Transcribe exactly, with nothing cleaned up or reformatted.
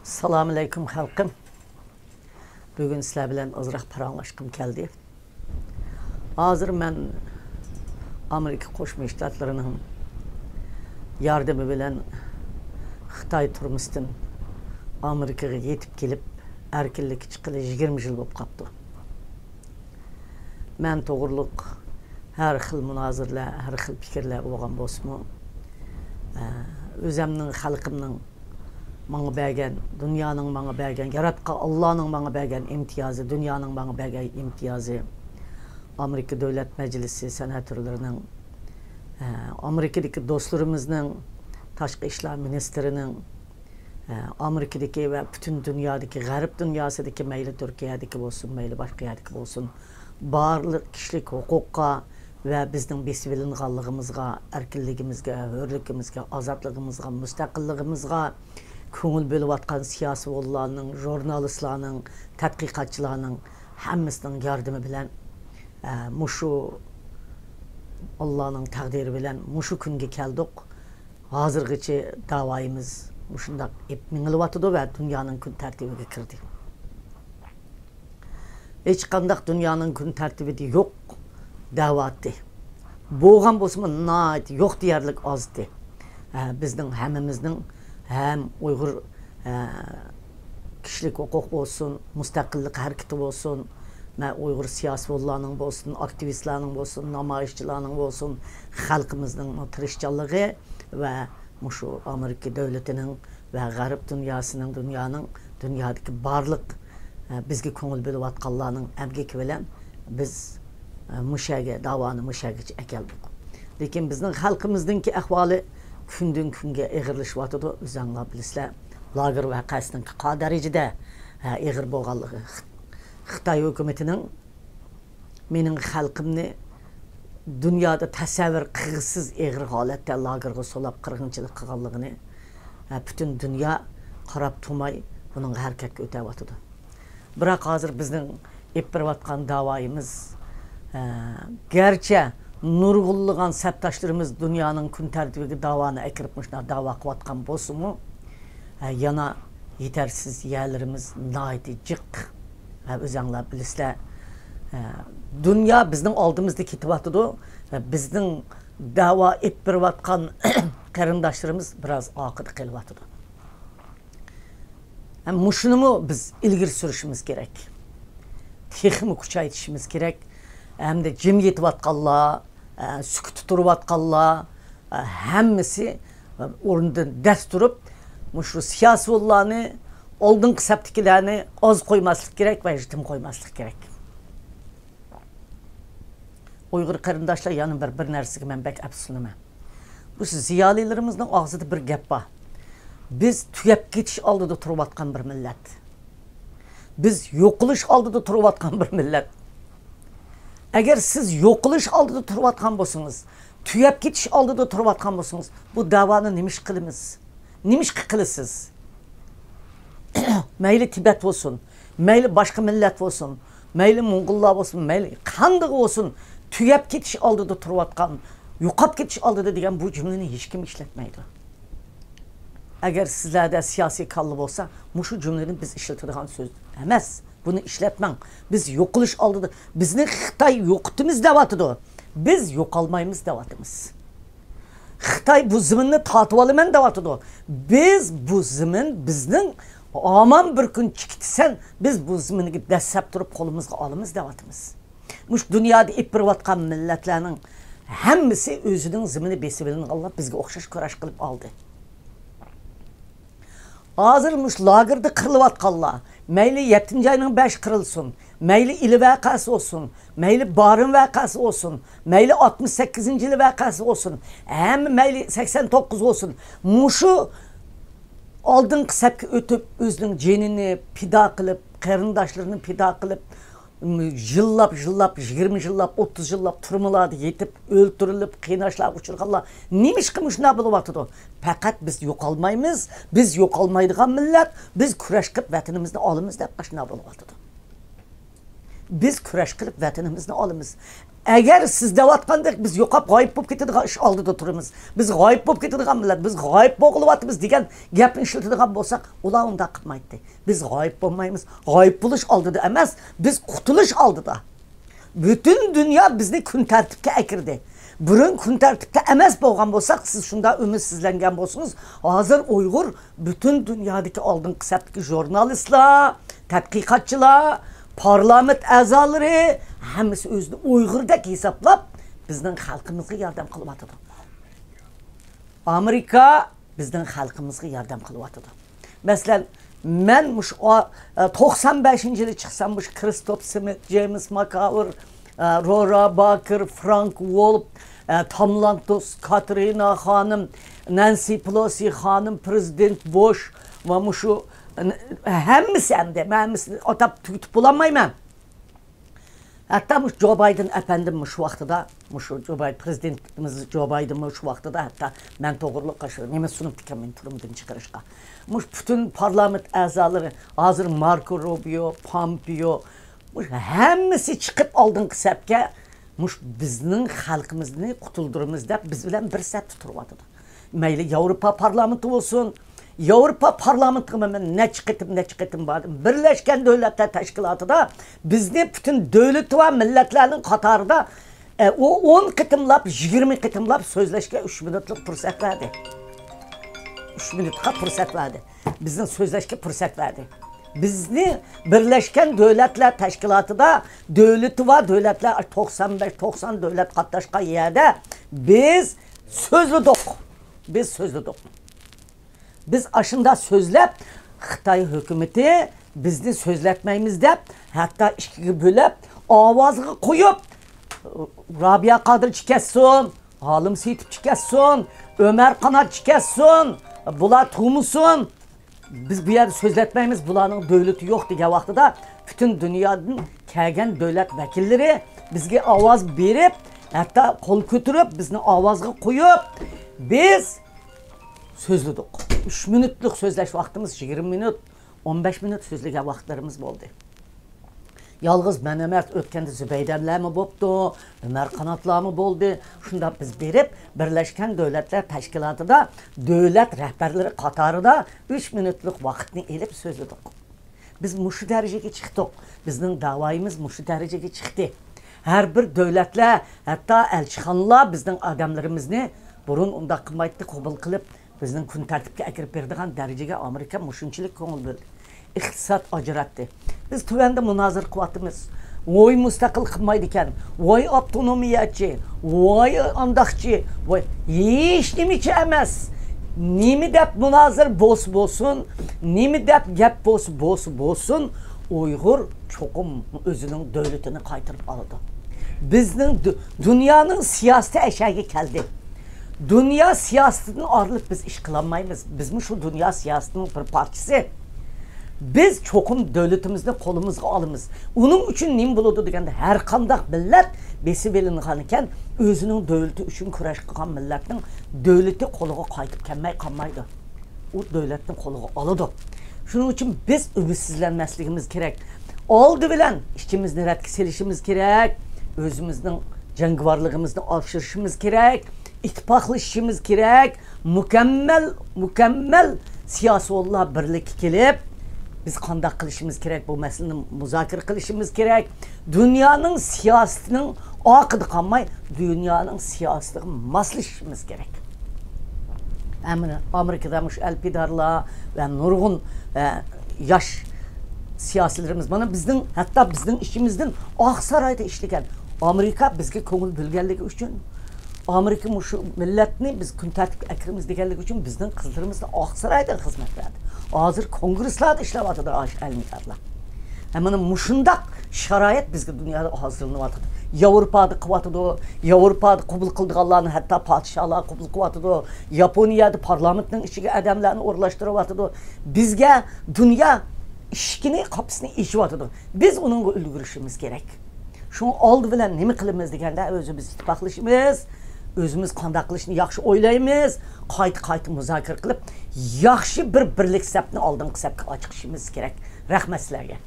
سالام ئەلەيكۇم خەلقىم. بۈگۈن سىلەر بىلەن ئازراق پاراڭلاشقۇم كەلدى. ھازىر مەن ئامېرىكا قوشما شتاتلىرىنىڭ ياردىمى بىلەن خىتاي تۈرمىسىدىن ئامېرىكىغا يېتىپ كېلىپ، ئەركىنلىككە چىققىلى يىگىرمە يىل بولۇپ قاپتۇ. مەن توغرۇلۇق ھەر خىل مۇنازىرىلەر، ھەر خىل پىكىرلەر بولغان بولسىمۇ، ئە، ئۆزەمنىڭ، خەلقىمنىڭ ماڭا بەرگەن، دۇنيانىڭ ماڭا بەرگەن، ياراتقان ئاللانىڭ ماڭا بەرگەن ئىمتىيازى، دۇنيانىڭ ماڭا بەرگەن ئىمتىيازى، ئامېرىكا دۆلەت مەجلىسى سېناتورلىرىنىڭ، ئە، ئامېرىكىدىكى دوستلىرىمىزنىڭ، تاشقى ئىشلار مىنىستىرىنىڭ، ئامېرىكىدىكى ۋە پۈتۈن دۇنيادىكى، غەرب دۇنياسىدىكى، مەيلى تۈركىيەدىكى بولسۇن، مەيلى باشقا يەردىكى بولسۇن، بارلىق كىشىلىك ھوقۇققا ۋە بىزنىڭ بېسىۋېلىنغانلىقىمىزغا، ئەركىنلىكىمىزگە، ھۆرلۈكىمىزگە، ئازادلىقىمىزغا، مۇستەقىللىقىمىزغا كۆڭۈل بۆلۈۋاتقان سىياسىيونلارنىڭ، ژۇرنالىستلارنىڭ، تەتقىقاتچىلارنىڭ ھەممىسىنىڭ ياردىمى بىلەن، ئە، مۇشۇ ئاللانىڭ تەقدىرى بىلەن مۇشۇ كۈنگە كەلدۇق. ھازىرغىچە داۋايىمىز مۇشۇنداق ئېپ مېڭىلىۋاتىدۇ ۋە دۇنيانىڭ كۈن تەرتىپىگە كىردى. ھېچقانداق دۇنيانىڭ كۈن تەرتىپىدە يوق داۋاتى. بولغان بولسىمۇ ناھايىتى يوق دېيەرلىك ئازدى. ھە، بىزنىڭ ھەممىمىزنىڭ ھەم ئۇيغۇر، ھە، كىشىلىك ھوقۇق بولسۇن، مۇستەقىللىق ھەرىكىتى بولسۇن، مە-، ئۇيغۇر سىياسىيونلارنىڭ بولسۇن، ئاكتىۋىستلارنىڭ بولسۇن، نامايىشچىلارنىڭ بولسۇن، خەلقىمىزنىڭ تىرىشچانلىقى ۋە مۇشۇ ئامېرىكا دۆلىتىنىڭ ۋە غەرب دۇنياسىنىڭ، دۇنيانىڭ، دۇنيادىكى بارلىق، ئە، بىزگە كۆڭۈل بۆلۈۋاتقانلارنىڭ ئەمگىكى بىلەن بىز، ئە، مۇشۇ يەرگە، داۋانى مۇشۇ يەرگىچە ئەكەلدۇق. لېكىن بىزنىڭ خەلقىمىزنىڭكى ئەھۋالى كۈندىن كۈنگە ئېغىرلىشىۋاتىدۇ. ئۆزەڭلار بىلىسىلەر، لاگېر ۋەقەسىنىڭكى قا دەرىجىدە، ئە، ئېغىر بولغانلىقى، خىتاي ھۆكۈمىتىنىڭ مېنىڭ خەلقىمنى دۇنيادا تەسەۋۋۇر قىلغۇسىز ئېغىر ھالەتتە لاگېرغا سولاپ قىرغىنچىلىق قىلغانلىقىنى، ئە، پۈتۈن دۇنيا قاراپ تۇرماي بۇنىڭغا ھەرىكەتكە ئۆتەۋاتىدۇ. بىراق ھازىر بىزنىڭ ئېلىپ بېرىۋاتقان داۋايىمىز، ئە، گەرچە نۇرغۇنلىغان سەپداشلىرىمىز دۇنيانىڭ كۈن تەرتىپىگە داۋانى ئەكىرىپ مۇشۇنداق داۋا قىلىۋاتقان بولسىمۇ، ئە، يەنە يېتەرسىز يەرلىرىمىز ناھايىتى جىق. ھە، ئۆزەڭلار بىلىسىلەر، ھە، دۇنيا بىزنىڭ ئالدىمىزدا كېتىۋاتىدۇ. ھە، بىزنىڭ دەۋا ئېلىپ بېرىۋاتقان قېرىنداشلىرىمىز بىراز ئارقىدا قېلىۋاتىدۇ. ھە، مۇشۇنىمۇ بىز ئىلگىرى سۈرۈشىمىز كېرەك. تېخىمۇ كۈچەيتىشىمىز كېرەك. ھەمدە جىم يېتىۋاتقانلار، ئە، سۈكۈتتە تۇرۇۋاتقانلار، ئە، ھەممىسى، ئە، ئورنىدىن دەس تۇرۇپ، مۇشۇ سىياسىيونلارنى، ئالدىنقى سەپتىكىلەرنى ئاز قويماسلىق كېرەك ۋە يېتىم قويماسلىق كېرەك. ئۇيغۇر قېرىنداشلار، يەنە بىر، بىر نەرسىگە مەن بەك ئەپسۇسلىنىمەن. بۇ زىيالىيلىرىمىزنىڭ ئاغزىدا بىر گەپ بار. بىز تۈگەپ كېتىش ئالدىدا تۇرۇۋاتقان بىر مىللەت. بىز يوقىلىش ئالدىدا تۇرۇۋاتقان بىر مىللەت. ئەگەر سىز يوقىلىش ئالدىدا تۇرۇۋاتقان بولسىڭىز، تۈگەپ كېتىش ئالدىدا تۇرۇۋاتقان بولسىڭىز، بۇ دەۋانى نېمىشقا قىلىمىز؟ نېمىشقا قىلىسىز؟ مەيلى تىبەت بولسۇن، مەيلى باشقا مىللەت بولسۇن، مەيلى موڭغۇللار بولسۇن، مەيلى قاندىغى بولسۇن، تۈگەپ كېتىش ئالدىدا تۇرۇۋاتقان، يوقاپ كېتىش ئالدىدا دېگەن بۇ جۈملىنى ھېچكىم ئىشلەتمەيدۇ. ئەگەر سىزلەردە سىياسىي كاللا بولسا، مۇشۇ جۈملىنى بىز ئىشلىتىدىغان سۆز ئەمەس. بۇنى ئىشلەتمەڭ. بىز يوقىلىش ئالدىدا، بىزنى خىتاي يوقىتىمىز دەۋاتىدۇ. بىز يوقالمايمىز دەۋاتىمىز. خىتاي بۇ زېمىننى تارتىۋالىمەن دەۋاتىدۇ. بىز بۇ زېمىن بىزنىڭ ئامان بىر كۈن چىقىتىسەن، بىز بۇ زېمىنگە دەسسەپ تۇرۇپ قولىمىزغا ئالىمىز دەۋاتىمىز. مۇشۇ دۇنيادا ئېلىپ بېرىۋاتقان مىللەتلەرنىڭ ھەممىسى ئۆزىنىڭ زېمىنى بېسىۋېلىنغانلار بىزگە ئوخشاش كۈرەش قىلىپ ئالدى. ھازىر مۇشۇ لاگېردا قىرىلىۋاتقانلار، مەيلى يەتتىنچى ئاينىڭ بەشى قىرىلسۇن، مەيلى ئىلى ۋەقەسى بولسۇن، مەيلى بارىن ۋەقەسى بولسۇن، مەيلى ئاتمىش سەككىزىنچى يىلى ۋەقەسى بولسۇن، ھەممە مەيلى سەكسەن توققۇز بولسۇن. مۇشۇ ئالدىنقى سەپكە ئۆتۈپ، ئۆزىنىڭ جېنىنى پىدا قىلىپ، قېرىنداشلىرىنى پىدا قىلىپ، يىللاپ، يىللاپ، يىگىرمە يىللاپ، ئوتتۇز يىللاپ تۈرمىلاردا يېتىپ، ئۆلتۈرۈلۈپ، قىيناشلارغا ئۇچرىغانلار نېمىشقا مۇشۇنداق بولۇۋاتىدۇ؟ پەقەت بىز يوقالمايمىز، بىز يوقالمايدىغان مىللەت، بىز كۈرەش قىلىپ ۋەتىنىمىزنى ئالىمىز دەپ ئاشۇنداق بولۇۋاتىدۇ. بىز كۈرەش قىلىپ ۋەتىنىمىزنى ئالىمىز. ئەگەر سىز دەۋاتقاندەك بىز يوقاپ غايىب بولۇپ كېتىدىغان ئىش ئالدىدا تۇرىمىز، بىز غايىب بولۇپ كېتىدىغان مىللەت، بىز غايىب بولغىلىۋاتىمىز دېگەن گەپنى ئىشلىتىدىغان بولساق، ئۇلار ئۇنداق قىلمايتتى. بىز غايىب بولمايمىز. غايىب بولۇش ئالدىدا ئەمەس، بىز قۇتۇلۇش ئالدىدا. پۈتۈن دۇنيا بىزنى كۈن تەرتىپكە ئەكىردى. بۇرۇن كۈن تەرتىپتە ئەمەس بولغان بولساق، سىز شۇنداق ئۈمىدسىزلەنگەن بولسىڭىز، ھازىر ئۇيغۇر پۈتۈن دۇنيادىكى ئالدىنقى سەپتىكى ژۇرنالىستلار، تەتقىقاتچىلار، پارلامېنت ئەزالىرى، ھەممىسى ئۆزىنى ئۇيغۇردەك ھېسابلاپ، بىزنىڭ خەلقىمىزگە ياردەم قىلىۋاتىدۇ. ئامېرىكا بىزنىڭ خەلقىمىزگە ياردەم قىلىۋاتىدۇ. مەسىلەن، مەن مۇشۇ ئا-، ئە، توقسان بەشىنچى يىلى چىقسام، مۇشۇ كىرىستوپ سمىت، جېيمس ماكاۋېر، ئە، رورا باكېر، فرانك ۋولپ، ئە، تام لانتوس، كاترىنا خانىم، نەنسى پېلوسى خانىم، پرېزىدېنت بۇش ۋە مۇشۇ، ئە، ھەممىسى ئەمدى، مەن ھەممىسىنى ئاتاپ تۈگىتىپ بولالمايمەن. ھەتتا مۇشۇ جو بايدېن ئەپەندىم مۇشۇ ۋاقتىدا، مۇشۇ جو باي-، پرېزىدېنتىمىز جو بايدېن مۇشۇ ۋاقتىدا ھەتتا مەن توغرۇلۇق شۇ نېمە سۇنۇپتىكەن مېنى تۈرمىدىن چىقىرىشقا. مۇشۇ پۈتۈن پارلامېنت ئەزالىرى، ھازىر ماركو روبىيو، پامپېيو، مۇشۇ ھەممىسى چىقىپ ئالدىنقى سەپكە، مۇشۇ بىزنىڭ خەلقىمىزنى قۇتۇلدۇرىمىز دەپ بىز بىلەن بىر سەپتە تۇرۇۋاتىدۇ. مەيلى ياۋروپا پارلامېنتى بولسۇن، ياۋروپا پارلامېنتىغا مەن نەچچە قېتىم، نەچچە قېتىم باردىم. بىرلەشكەن دۆلەتلەر تەشكىلاتىدا بىزنى پۈتۈن دۆلىتى بار مىللەتلەرنىڭ قاتارىدا، ئە، ئۇ ئون قېتىملاپ، يىگىرمە قېتىملاپ سۆزلەشكە ئۈچ مىنۇتلۇق پۇرسەت بەردى. ئۈچ مىنۇتقا پۇرسەت بەردى. بىزنىڭ سۆزلەشكە پۇرسەت بەردى. بىزنى بىرلەشكەن دۆلەتلەر تەشكىلاتىدا دۆلىتى بار دۆلەتلەر، توقسان بەش، توقسان دۆلەت قاتناشقان يەردە بىز سۆزلىدۇق. بىز سۆزلىدۇق. بىز ئاشۇنداق سۆزلەپ، خىتاي ھۆكۈمىتى بىزنى سۆزلەتمەيمىز دەپ، ھەتتا ئىككىگە بۆلۈپ، ئاۋازغا قويۇپ، رابىيە قادىرچى كەتسۇن، ھالىم سېيىتوفچى كەتسۇن، ئۆمەر قاناتچى كەتسۇن، بۇلار تۇغمىسۇن. بىز بۇ يەردە سۆزلەتمەيمىز، بۇلارنىڭ دۆلىتى يوق دېگەن ۋاقتىدا، پۈتۈن دۇنيادىن كەلگەن دۆلەت ۋەكىللىرى بىزگە ئاۋاز بېرىپ، ھەتتا قول كۆتۈرۈپ، بىزنى ئاۋازغا قويۇپ، بىز سۆزلىدۇق. ئۈچ مىنۇتلۇق سۆزلەش ۋاقتىمىز يىگىرمە مىنۇت، ئون بەش مىنۇت سۆزلىگەن ۋاقىتلىرىمىز بولدى. يالغۇز مەن ئەمەس، ئۆتكەندە زۇبەيدەللەرمۇ بوپتۇ، ئۆمەر قاناتلارمۇ بولدى. شۇنداق بىز بېرىپ، بىرلەشكەن دۆلەتلەر تەشكىلاتىدا دۆلەت رەھبەرلىرى قاتارىدا ئۈچ مىنۇتلۇق ۋاقىتنى ئېلىپ سۆزلىدۇق. بىز مۇشۇ دەرىجىگە چىقتۇق. بىزنىڭ داۋايىمىز مۇشۇ دەرىجىگە چىقتى. ھەر بىر دۆلەتلەر، ھەتتا ئەلچىخانىلار بىزنىڭ ئادەملىرىمىزنى بۇرۇن ئۇنداق قىلمايتتى، قوبۇل قىلىپ، بىزنىڭ كۈن تەرتىپكە ئەكىرىپ بېرىدىغان دەرىجىگە ئامېرىكا مۇشۇنچىلىك كۆڭۈل بۆلدى. ئىقتىساد ئاجراتتى. بىز تۆۋەندە مۇنازىرە قىلىۋاتىمىز. ۋوي مۇستەقىل قىلمايدىكەن، ۋوي ئاپتونومىيەچى، ۋوي ئانداقچى، ۋوي ھېچنېمىچى ئەمەس. نېمە دەپ مۇنازىرە بولسا بولسۇن، نېمە دەپ گەپ بولسا، بولسا بولسۇن، ئۇيغۇر چوقۇم ئۆزىنىڭ دۆلىتىنى قايتۇرۇپ ئالىدۇ. بىزنىڭ دۇ-، دۇنيانىڭ سىياسىتى ئەشەگە كەلدى. دۇنيا سىياسىتىدىن ئايرىلىپ بىز ئىش قىلالمايمىز. بىزمۇ شۇ دۇنيا سىياسىتىنىڭ بىر پارچىسى. بىز چوقۇم دۆلىتىمىزنى قولىمىزغا ئالىمىز. ئۇنىڭ ئۈچۈن نېمە بولىدۇ دېگەندە، ھەر قانداق مىللەت بېسىۋېلىنغانىكەن، ئۆزىنىڭ دۆلىتى ئۈچۈن كۈرەش قىلغان مىللەتنىڭ دۆلىتى قولىغا قايتىپ كەلمەي قالمايدۇ. ئۇ دۆلەتنى قولىغا ئالىدۇ. شۇنىڭ ئۈچۈن بىز ئۈمىدسىزلەنمەسلىكىمىز كېرەك. ئالدى بىلەن ئىچىمىزنى رەتكە سېلىشىمىز كېرەك. ئۆزىمىزنىڭ جەڭگىۋارلىقىمىزنى ئاشۇرۇشىمىز كېرەك. ئىتتىپاقلىشىشىمىز كېرەك. مۇكەممەل، مۇكەممەل سىياسىيونلار بىرلىككە كېلىپ، بىز قانداق قىلىشىمىز كېرەك، بۇ مەسىلىنى مۇزاكىرە قىلىشىمىز كېرەك. دۇنيانىڭ سىياسىتىنىڭ ئارقىدا قالماي، دۇنيانىڭ سىياسىتىغا ماسلىشىشىمىز كېرەك. ئەمدى ئامېرىكىدا مۇشۇ ئەلپىدارلار ۋە نۇرغۇن، ئە، ياش سىياسىيلىرىمىز، مانا بىزنىڭ، ھەتتا بىزنىڭ ئىچىمىزدىن ئاقسارايدا ئىشلىگەن، ئامېرىكا بىزگە كۆڭۈل بۆلگەنلىكى ئۈچۈن، ئامېرىكا مۇشۇ مىللەتنى بىز كۈن تەرتىپكە ئەكىرىمىز دېگەنلىكى ئۈچۈن بىزنىڭ قىزلىرىمىزغا ئاقسارايدىن خىزمەت بەردى. ھازىر كونگرېسلاردا ئىشلەۋاتىدۇ ئاشۇ ئەلمىدارلار. ھە، مانا مۇشۇنداق شارائىت بىزگە دۇنيادا ھازىرلىنىۋاتىدۇ. ياۋروپادا قىلىۋاتىدۇ. ياۋروپادا قوبۇل قىلىدىغانلارنى ھەتتا پادىشاھلار قوبۇل قىلىۋاتىدۇ. ياپونىيەدە پارلامېنتنىڭ ئىچىگە ئادەملەرنى ئورۇنلاشتۇرۇۋاتىدۇ. بىزگە دۇنيا ئىشىكىنى، قاپىسىنى ئېچىۋاتىدۇ. بىز ئۇنىڭغا ئۈلگۈرۈشىمىز كېرەك. شۇڭا ئالدى بىلەن نېمە قىلىمىز دېگەندە، ئۆزىمىز ئىتتىپاقلىشىمىز، ئۆزىمىز قانداق قىلىشنى ياخشى ئويلايمىز، قايتا-قايتا مۇزاكىرە قىلىپ، ياخشى بىر بىرلىك سەپنى ئالدىنقى سەپكە ئاچىقىشىمىز كېرەك. رەھمەت سىلەرگە.